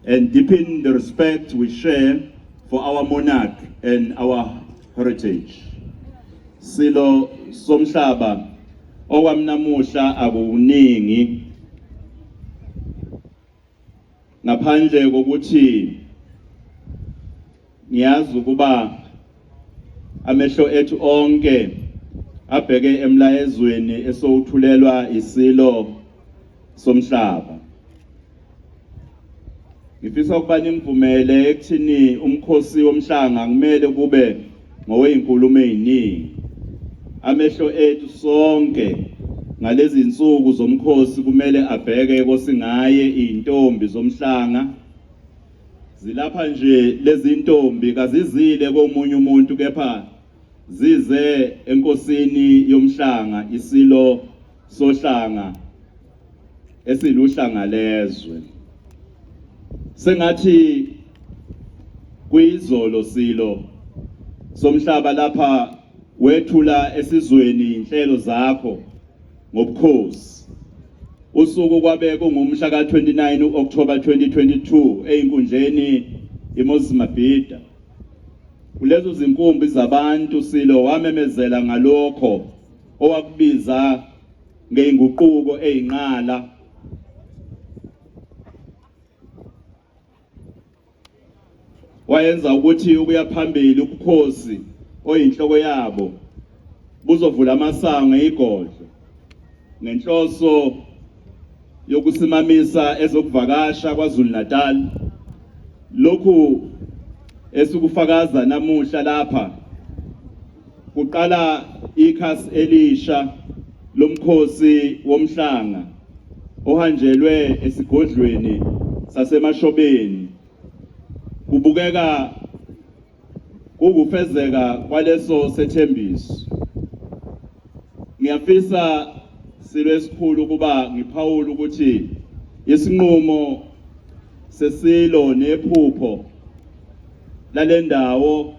and deepen the respect we share for our monarch and our heritage. Silo somhlaba, okwamnamuhla akukuningi ngaphandle kokuthi ngiyazi ukuba amehlo ethu onke abheke emlayezweni esowuthulelwa isilo somhlaba. Ngifisa ukuba ningivumele ekuthini umkhosi womhlanga kumele kube ngoweyinkulumo eziningi. Amehlo ethu sonke ngalezi nsuku zomkhosi kumele abheke kosingaye izintombi zomhlanga. Zilapha nje lezi ntombi, kazizile komunye umuntu, kepha zize enkosini yomhlanga, isilo sohlanga esiluhlanga lezwe. Sengathi kuyizolo, silo somhlaba, lapha wethula esizweni inhlelo zakho ngobukhosi. Usuku kwabe kungumhla ka-29 uOctober 2022 eyinkundleni iMoses Mabhida. Kulezo zinkumbi zabantu, silo, wamemezela ngalokho owakubiza ngeinguquko eyinqala wayenza ukuthi ukuya phambili ubukhosi oyinhloko yabo buzovula amasango eyigodlo ngenhloso yokusimamisa ezokuvakasha KwaZulu Natal. Lokhu esikufakaza namuhla lapha kuqala ikhasi elisha lomkhosi womhlanga ohanjelwe esigodlweni saseMashobeni kubukeka kukufezeka kwaleso sethembiso. Ngiyafisa, silo esikhulu, ukuba ngiphawule ukuthi isinqumo sesilo nephupho lalendawo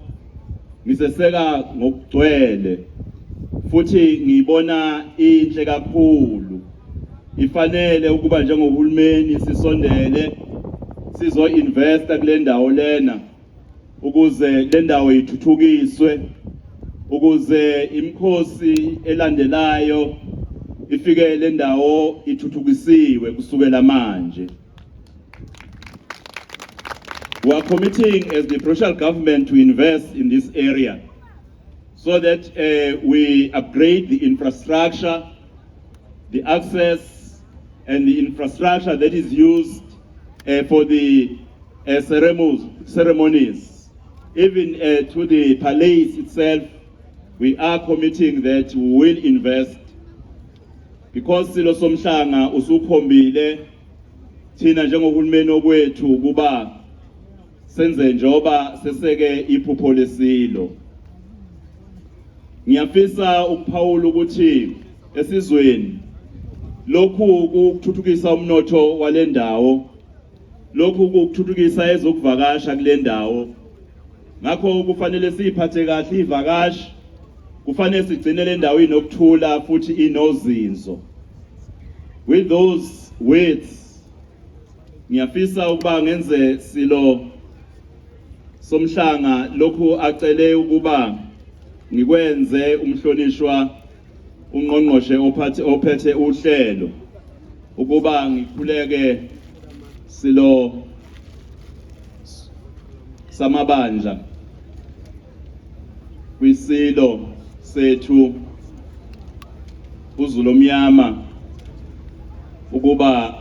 ngiseseka ngokugcwele futhi ngiyibona inhle kakhulu. Ifanele ukuba njengohulumeni sisondele sizo-investa kule ndawo lena ukuze le ndawo ithuthukiswe, ukuze imikhosi elandelayo ifike le ndawo ithuthukisiwe kusukela manje. We are committing as the provincial government to invest in this area so that we upgrade the infrastructure, the access and the infrastructure that is used for the ceremonies. Even to the palace itself, we are committing that we will invest because, Silo Somhlanga, usukhombile thina njengohulumeni okwethu ukuba senze njoba seseke iphupho lesilo. Ngiyafisa ukuphawula ukuthi esizweni lokhu kuthuthukisa umnotho walendawo, lokhu kuthuthukisa ezokuvakasha kule ndawo. Ngakho kufanele siyiphathe kahle ivakashi, kufanele sigcine le ndawo inokuthula futhi inozinzo. With those words, ngiyafisa ukuba ngenze, silo somhlanga, lokhu acele ukuba ngikwenze umhlonishwa ungqongqoshe ophathe ophethe uhlelo, ukuba ngikhuleke, silo samabandla, kwisilo sethu uZulu omnyama ukuba